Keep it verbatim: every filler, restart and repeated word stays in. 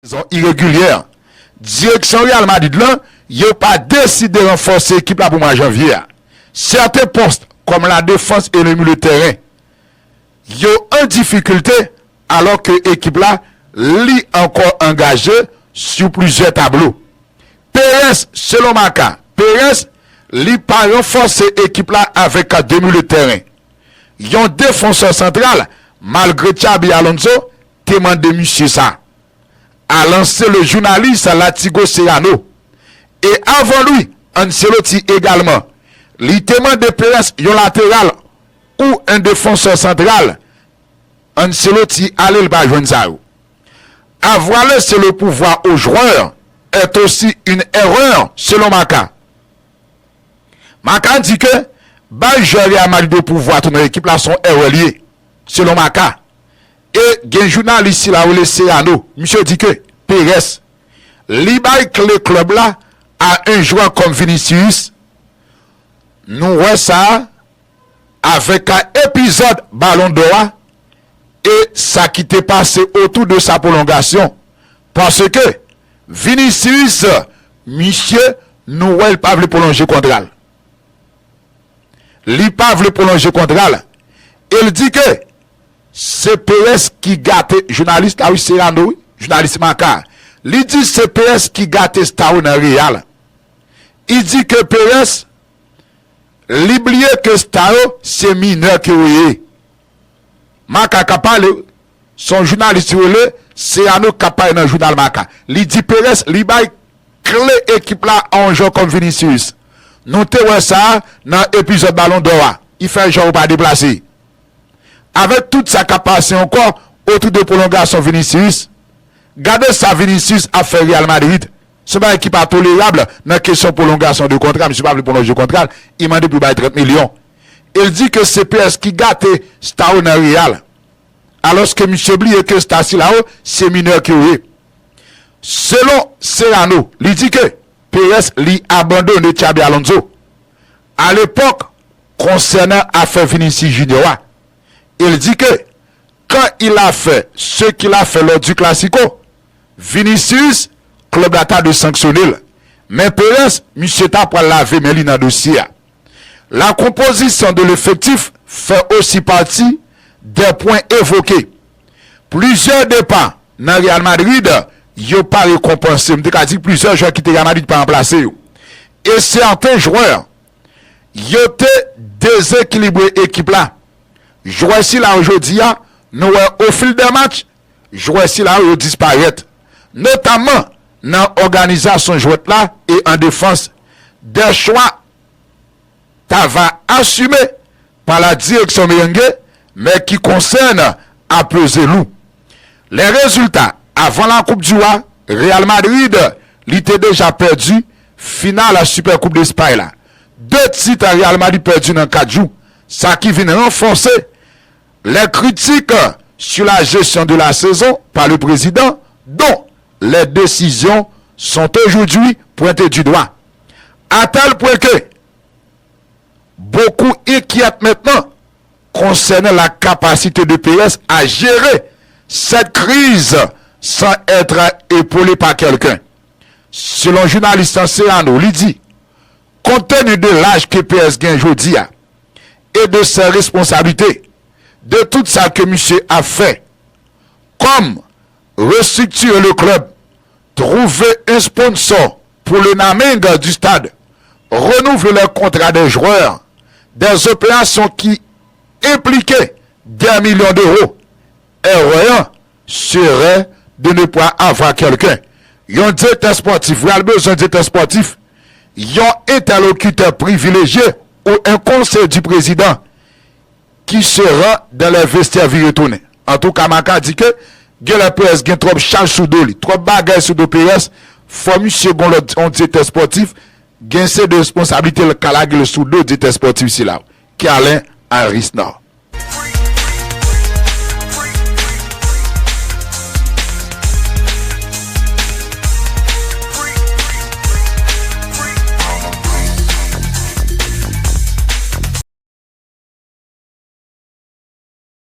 sezon iregilyè, direksyon Real Madrid lan, yo pa deside ranfòse ekip la pou mwa janvye a. Sèten pòs, kòm ladefans e le milieu de terrain, yo an difikilte, alò ke ekip la, li ankò angaje sou plizyè tablo. Perez, selon Marca, Perez, li pa ranfòse ekip la avèk de milieu de terrain. Yon defansè santral, malgre Xabi Alonso te mande misye sa, a lanse le jounalis Latigo Serrano. E avan li, Ancelotti egalman, li te mande Perez yon lateral ou yon defansè santral. Ancelotti ale, li pa jwenn sa yo. Avoir laissé le pouvoir aux joueurs est aussi une erreur, selon Marca. Marca di ke bay jwè Real Madrid yo pouvwa tou nan ekip la se yon erè li ye, selon Marca. E gen jounalis sila rele Serrano, misye di ke Perez, li bay kle klèb la a yon jwè kòm Vinicius. Nou wè sa avèk epizòd Balon dò a e sa ki te pase otou de sa pwolongasyon. Paske Vinicius, misye, nou wè l pa vle pwolonje kontra l. Li pa vle pwolonje kontra l. E l di ke se Perez ki gate, jounalis la, wi, Serrano, wi, jounalis Marca. Li di se Perez ki gate sta yo nan Real. Li di ke Perez, li bliye ke sta yo se minè ke yo ye. Marca k ap pale, se yon jounalis ki rele Serrano k ap pale nan jounal Marca. Li di Perez, li bay kle ekip la a yon jwè kòm Vinicius. Nou te wè sa nan epizòd Balon dò a. Li fè jwè yo pa deplase. Avèk tout sa k ap pase ankò otou de pwolongasyon Vinicius, gade sa Vinicius ap fè Real Madrid. Se yon bagay ki pa tolerab nan kesyon pwolongasyon de kontra. Misye pa vle pwolonje kontra l. Li mande pou yo bay trant milyon. E l di ke se Perez ki gate sta yo nan Real. Alòske misye bliye ke sta sila yo se minè ke yo ye. Selon Serrano, li di ke Perez, li abandone Xabi Alonso alepòk konsènan afè Vinicius Junior a. E l di ke quand il a fait ce qu'il a fait lors du Classico, Vinicius, klèb la ta dwe sanksyone l. Men Perez, misye ta pral lave men li nan dosye a. La composition de l'effectif fait aussi partie des points évoqués. Plizyè depa nan Real Madrid, yo pa rekonpanse. M te ka di plizyè jwè kite Real Madrid pa ranplase yo. E sèten jwè, yo te dezekilibre ekip la. Jwè sila yo jodi a, nou wè o fil dè match, jwè sila yo disparèt. Notamman nan òganizasyon jwèt la e an defans. Des choix ta va assumer par la direction merengue, mais qui concerne à peser lourd. Les résultats avant la Coupe du Roi, Real Madrid, li te deja pèdi final Super Coupe d'Espagne la. De tit Real Madrid pèdi nan kat jou, sa ki vin ranfòse les critiques sur la gestion de la saison par le président, dont les décisions sont aujourd'hui pointées du doigt. À tel point que beaucoup inquiètent maintenant concernant la capacité de Perez à gérer cette crise sans être épaulé par quelqu'un. Selon jounalis Serrano, li di, compte tenu de laj ke Perez gen jodi a e de ses responsabilités, de tout sa ke misye ap fè, kòm restriktire le club, trouver un sponsor pour le naming du stade, renouveler les contrats des joueurs, des opérations qui impliquaient des millions d'euros. Erreur serait de ne pas avoir quelqu'un. Yon direktè spòtif, Real bezwen direktè spòtif, yon entèlokitè privilejye ou un conseiller du président qui se rend dans les vestiaires vire tounen. Antouka, Marca di ke genlè Perez gen twòp chaj sou do li, twòp bagay sou do Perez, fò misye gon lòt, yon direktè spòtif, gen se de responsablite l ka lage l sou do direktè spòtif sila, Kerlin Arisnor.